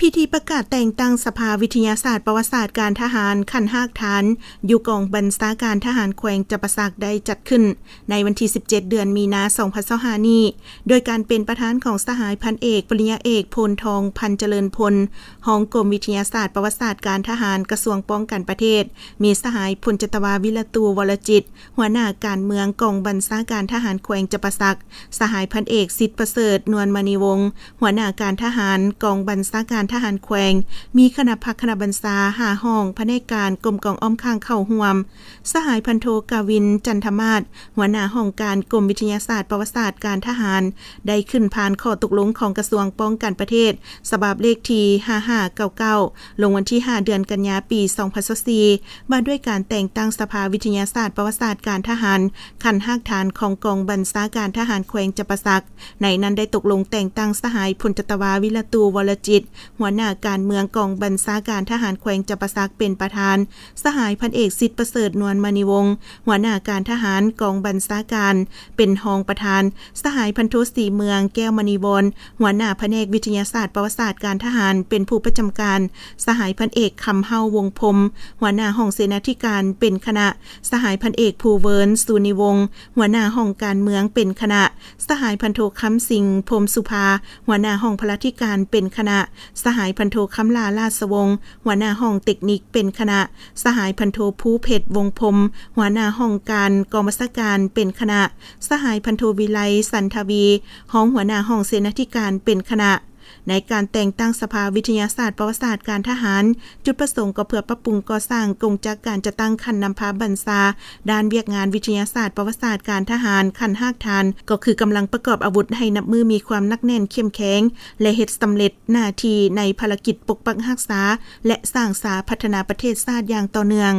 ພິທີປະກາດແຕ່ງຕັ້ງສະພາວິທະຍາສາດປະຫວັດສາດການທະຫານຂັ້ນຮາກຖານ ຢູ່ກອງບັນຊາການທະຫານແຂວງຈຳປາສັກ ໄດ້ຈັດຂຶ້ນໃນວັນທີສິບເຈັດ ເດືອນມີນາ ສອງພັນຊາວຫ້ານີ້ ໂດຍການເປັນປະທານຂອງສະຫາຍພັນເອກ ປະລິນຍາເອກ ໂພນທອງ ພັນຈະເລີນພົນ ຮອງກົມວິທະຍາສາດປະຫວັດສາດການທະຫານ ກະຊວງປ້ອງກັນປະເທດ, ມີສະຫາຍ ພົນຈັດຕະວາ ວິລະຕູ ວໍລະຈິດ ຫົວໜ້າການເມືອງກອງບັນຊາການທະຫານແຂວງຈຳປາສັກ, ສະຫາຍພັນເອກ ສິດປະເສີດ ນວນມະນີວົງ ຫົວໜ້າການທະຫານກອງບັນຊາການທະຫານແຂວງ, ມີຄະນະພັກຄະນະບັນຊາ ຫ້າຫ້ອງພະແນກການກົມກອງອ້ອມຂ້າງເຂົ້າຮ່ວມ, ສະຫາຍພັນໂທ ກາວິນ ຈັນທະມາດ ຫົວໜ້າຫ້ອງການກົມວິທະຍາສາດປະຫວັດສາດການທະຫານ ໄດ້ຂຶ້ນຜ່ານຂໍ້ຕົກລົງຂອງກະຊວງປ້ອງກັນປະເທດ ສະບັບເລກທີຫ້າຫ້າເກົ້າເກົ້າ ລົງວັນທີຫ້າ ເດືອນກັນຍາ ປີສອງພັນຊາວສີ່ ວ່າດ້ວຍການແຕ່ງຕັ້ງສະພາວິທະຍາສາດປະຫວັດສາດການທະຫານຂັ້ນຮາກຖານຂອງກອງບັນຊາການທະຫານແຂວງຈຳປາສັກ. ໃນນັ້ນໄດ້ຕົກລົງແຕ່ງຕັ້ງສະຫາຍ ພົນຈັດຕະວາ ວິລະຕູ ວໍລະຈິດ ຫົວໜ້າການເມືອງກອງບັນຊາການທະຫານແຂວງຈຳປາສັກ ເປັນປະທານ, ສະຫາຍພັນເອກ ສິດປະເສີດ ນວນມະນີວົງ ຫົວໜ້າການທະຫານກອງບັນຊາການ ເປັນຮອງປະທານ, ສະຫາຍພັນໂທ ສີເມືອງ ແກ້ວມະນີວອນ ຫົວໜ້າພະແນກວິທະຍາສາດປະຫວັດສາດການທະຫານ ເປັນຜູ້ປະຈຳການ, ສະຫາຍພັນເອກ ຄຳເຮົາ ວົງພົມ ຫົວໜ້າຫ້ອງເສນາທິການ ເປັນຄະນະ, ສະຫາຍພັນເອກ ພູເວີນ ສູນີວົງ ຫົວໜ້າຫ້ອງການເມືອງ ເປັນຄະນະ, ສະຫາຍພັນໂທ ຄຳສິງ ພົມສຸພາ ຫົວໜ້າຫ້ອງພະລາທິການ ເປັນຄະນະ, ສະຫາຍພັນໂທ ຄຳຫຼ້າ ລາດສະວົງ ຫົວໜ້າຫ້ອງເຕັກນິກ ເປັນຄະນະ, ສະຫາຍພັນໂທ ພູເພັດ ວົງພົມ ຫົວໜ້າຫ້ອງການກອງບັນຊາການ ເປັນຄະນະ, ສະຫາຍພັນໂທ ວິໄລ ສັນທະວີ ຮອງຫົວໜ້າຫ້ອງເສນາທິການ ເປັນຄະນະ. ໃນການແຕ່ງຕັ້ງສະພາວິທະຍາສາດປະຫວັດສາດການທະຫານ, ຈຸດປະສົງກໍເພື່ອປັບປຸງກໍ່ສ້າງກົງຈັກການຈັດຕັ້ງຂັ້ນນຳພາບັນຊາ ດ້ານວຽກງານວິທະຍາສາດປະຫວັດສາດການທະຫານຂັ້ນຮາກຖານ, ກໍຄືກຳລັງປະກອບອາວຸດໃຫ້ນັບມື້ມີຄວາມໜັກແໜ້ນເຂັ້ມແຂງ ແລະ ເຮັດສຳເລັດໜ້າທີ່ໃນພາລະກິດປົກປັກຮັກສາ ແລະ ສ້າງສາພັດທະນາປະເທດຊາດຢ່າງຕໍ່ເນື່ອງ.